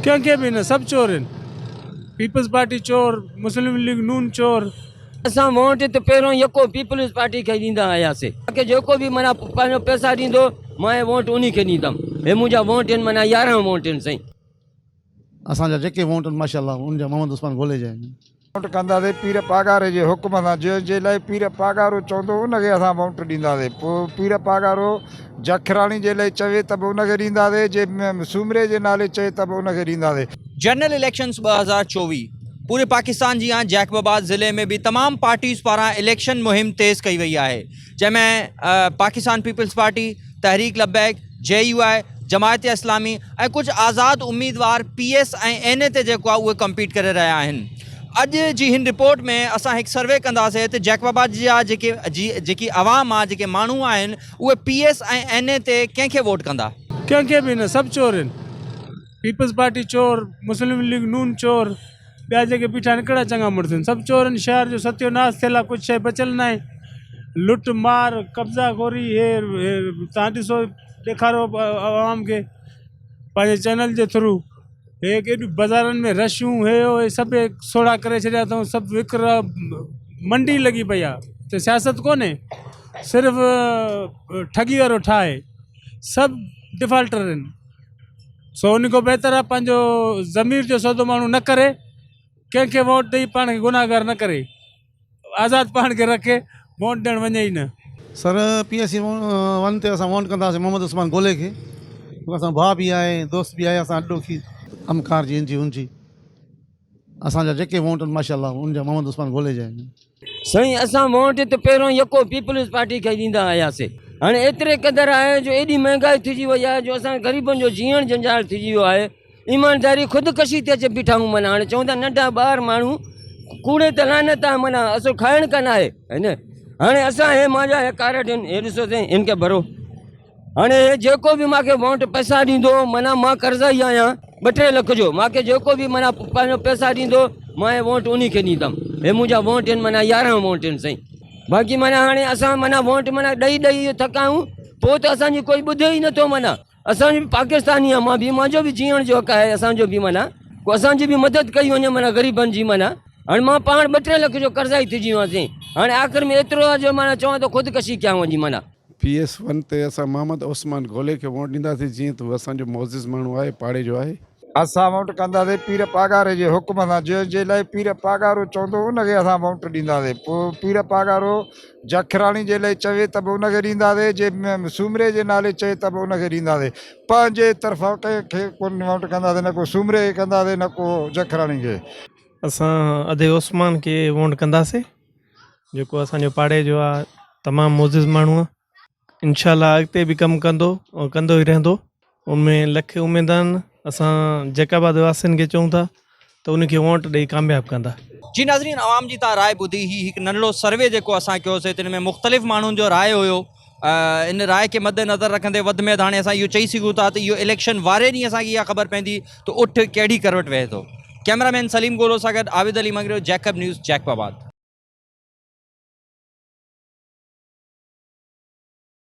ڪنهن کي به نه سڀ چور آهن پيپلز پارٽي چور مسلم ليگ نون چور. اسان ووٽ ته پهريون يڪو پيپلز پارٽي کي ڏيندا آياسي باقي جيڪو به معنيٰ پنهنجو پئسا ڏيندو مان اهي ووٽ انهي کي ڏيندم هي منهنجا ووٽ آهن معنيٰ 11 ووٽ آهن سائين. اسان جا جيڪي ووٽ آهن ماشاء الله ان جا محمد عثمان گولي جا آهن. ووٽ ڪنداسين پير پاڳاري جي حڪم سان جنهن جي لاء پير پاڳارو چوندو ان کي اسان ووٽ ڏينداسين پوء پير پاڳارو جکراڻي جي لاء چوي ته به ان کي ڏينداسين جي سومري جي نالي چئي ته به ان کي ڏينداسين. جنرل اليڪشنز 2024 پوري پاڪستان جيان جيڪب آباد ضلعي ۾ به تمام پارٽيز پاران اليڪشن مهم تيز ڪئي وئي آهي جنهن ۾ پاڪستان پيپلز پارٽي، تحريڪ لبيڪ، جي يو آء، جماعت اسلامي ۽ ڪجهه آزاد اميدوار پي ايس ۽ اين اي تي جيڪو آهي اهي ڪمپيٽ ڪري رهيا آهن. اڄ جي هن رپورٽ ۾ اسان هڪ سروي ڪنداسين ته جيڪب آباد جا جيڪي جي جيڪي عوام آهي جيڪي ماڻهو آهن اهي پي ايس ۽ اين اي تي ڪنهن کي ووٽ ڪندا. ڪنهن کي به نه سڀ چور آهن پيپلز پارٽي چور مسلم ليگ نون چور ٻيا جيڪي بيٺا آهن ڪهڙا چڱا مڙس آهن سڀ چور آهن شهر جو ستيو ناس ٿيل آهي ڪجهه شيء بچيل ناهي لٽ مار قبضا خوري هي تان ڏسو ڏيکارو عوام کي پنهنجي چينل جي ٿرو هي ڪيڏيون بازارن ۾ رشون هي هو هي سڀ سوڙها ڪري ڇڏيا اٿئون سڀ وڪرا منڊي لڳي پئي آهي ته سياست ڪونهي صرف ٺڳي وارو ٺاهي سڀ ڊفالٽر آهن سو ان کان بهتر آهي پنهنجو ضمير جو سودو ماڻهو نه ڪري ڪنهن کي ووٽ ڏئي پاڻ کي گناهگار نه ڪري آزاد پاڻ کي رکي ووٽ ڏيڻ وڃي ئي نه. سر پي ايس سي ون تي اسان ووٽ ڪنداسين محمد عثمان گولي کي اسان ڀاء به آهي دوست به آهي اسان اڏوکي ڪم ڪار جي انجي انجي اسان جا جيڪي ووٽ آهن ماشاء الله ان جا محمد عثمان گولي جا آهن. سائين اسان ووٽ ته پهريون يڪو پيپلز پارٽي کي ڏيندا آياسي هاڻي ايتري قدر آهي جو ايڏي مهنگائي ٿجي وئي آهي جو اسان غريبن جو جيئڻ جنجال ٿجي ويو آهي ايمانداري خود ڪشي تي اچي بيٺا آهيون معنيٰ هاڻي چون ٿا ننڍا ٻار ماڻهو ڪوڙي ته لعنت آهي معنيٰ اصل کائڻ ڪانه آهي نه هاڻي اسان هي مانجا هي ڪارڊ آهن هي ڏسو سائين هن کي ڀرو هاڻي هي جيڪو به مانکي وونٽ پئسا ڏيندو معنيٰ مان قرضائي آهيان ٻه ٽي لک جو مانکي جيڪو به معنيٰ پنهنجو پئسا ڏيندو مان هي وونٽ انهي کي ڏيندم هي منهنجا وونٽ آهن معنيٰ 11 وونٽ آهن سائين باقي معنيٰ هاڻي اسان معنيٰ وونٽ معنيٰ ڏئي ڏئي اهو ٿڪا آهيون پوء ته اسان جي ڪوئي ٻڌي ئي نٿو معنيٰ اسان جو به پاڪستاني آهيان مان به مانجو به جيئڻ جو حق آهي اسان جو به معنيٰ ڪو اسان جي به مدد ڪئي وڃي معنيٰ غريبن جي معنيٰ هاڻي مان پاڻ ٻه ٽي لک جو قرضائي ٿي ويو آهيان سائين هاڻي آخر ۾ ايترو آهي جو معنيٰ چوان ٿو خودڪشي ڪيان وڃي معنيٰ. پي ايس ون تي اسان محمد عثمان گولي کي ووٽ ڏينداسين جيئن ته هو اسان جو معزز ماڻهو آهي پاڙي جو آهي. اسان ووٽ ڪنداسين پير پاڳاري جي حڪم سان جنهن جي لاء پير پاڳارو چوندو ان کي اسان ووٽ ڏينداسين پوء پير پاڳارو جکراڻي جي لاء چوي ته به ان کي ڏينداسين جي سومري جي نالي چئي ته به ان کي ڏينداسين پنهنجي طرفان ڪنهن کي ڪونه ووٽ ڪنداسين نه ڪو سومري کي ڪنداسين نه ڪو جکراڻي کي. اسان ادي عثمان کي ووٽ ڪنداسين. جيڪو اسان جو پاڙي جو آ تمام معزز ماڻهو آ انشاء الله اڳتي به ڪم ڪندو ۽ ڪندو ئي رهندو ان ۾ لک اميد آهن اسان جيڪب آباد واسين کي چئون ٿا ته ان کي ووٽ ڏئي ڪامياب ڪندا. جي ناظرين عوام جي تان راء ٻڌي هي هڪ ننڍڙو سروي جيڪو اسان ڪيو سي تن ۾ مختلف ماڻهن جو راء هيو ان راء کي مد نظر رکندي وڌ ۾ وڌ هاڻي اسان اهو چئي سگهون ٿا ته اهو اليڪشن واري ڏينهن اسان کي اها خبر پوندي ته اٺ ڪهڙي ڪروٽ وهي ٿو ڪئميرا مين سليم گولو سان گڏ Abid Ali Mangrio Jacob news Jacob آباد.